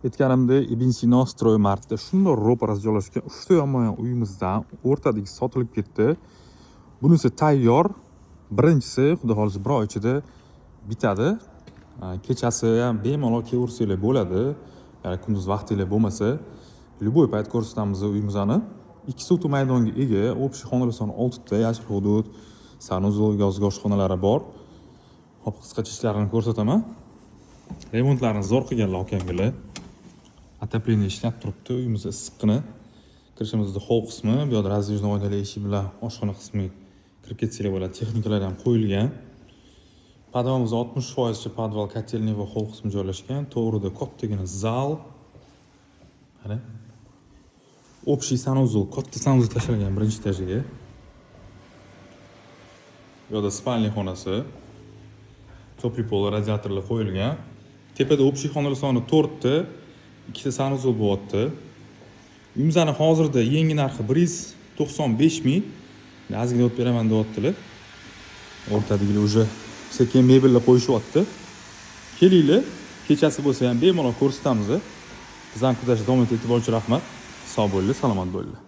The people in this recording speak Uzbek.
Aytganimdek, Ibn Sino Stroy Martda shundoq ro'parasida joylashgan uchta yonma-yon uyimizdan o'rtadagi sotilib ketdi. Bunisi tayyor. Birinchisi, xudo xohlasa, bir oy ichida bitadi. Kechasi ham bemalol kelaversanglar bo'ladi. Ya'ni kunduz vaqtinglar bo'lmasa, любой payt ko'rsatamiz uyimizni. 2 sotix maydonga ega, общий xonalar soni oltita, yashil hudud, санузел, yozgi oshxonalari bor. Hop, qisqacha ishlarini ko'rsataman. Remontlarini zo'r qilganlar akamlar. Отопление ishlab turibdi, uyimiz issiqqina. Kirishimizda холл qismi, bu yoqda раздвижной oynali eshik bilan oshxona qismiga kirib ketsanglar bo'ladi. Texnikalar ham qo'yilgan. Podvalimiz 60 foizcha podval, котельный va холл qismi joylashgan. To'g'rida kattagina zal. Mana. Общий санузел, katta санузел tashlangan birinchi etajiga. Bu yoqda спальный xonasi. Тёплый пол, radiatorlar qo'yilgan. Tepada общий xonalar soni to'rtta, ikkita санузел bo'lyapti. Uyimizni hozirda yangi narxi 195 ming. Ozgina o'tib beraman deyaptilar. O'rtadagilar уже sekin mebellar qo'yishyapti. Kelinglar, kechasi bo'lsa ham bemalol ko'rsatamiz. Bizani kuzatishda davom etib, e'tibor uchun rahmat. Sog' bo'linglar, salomat bo'linglar.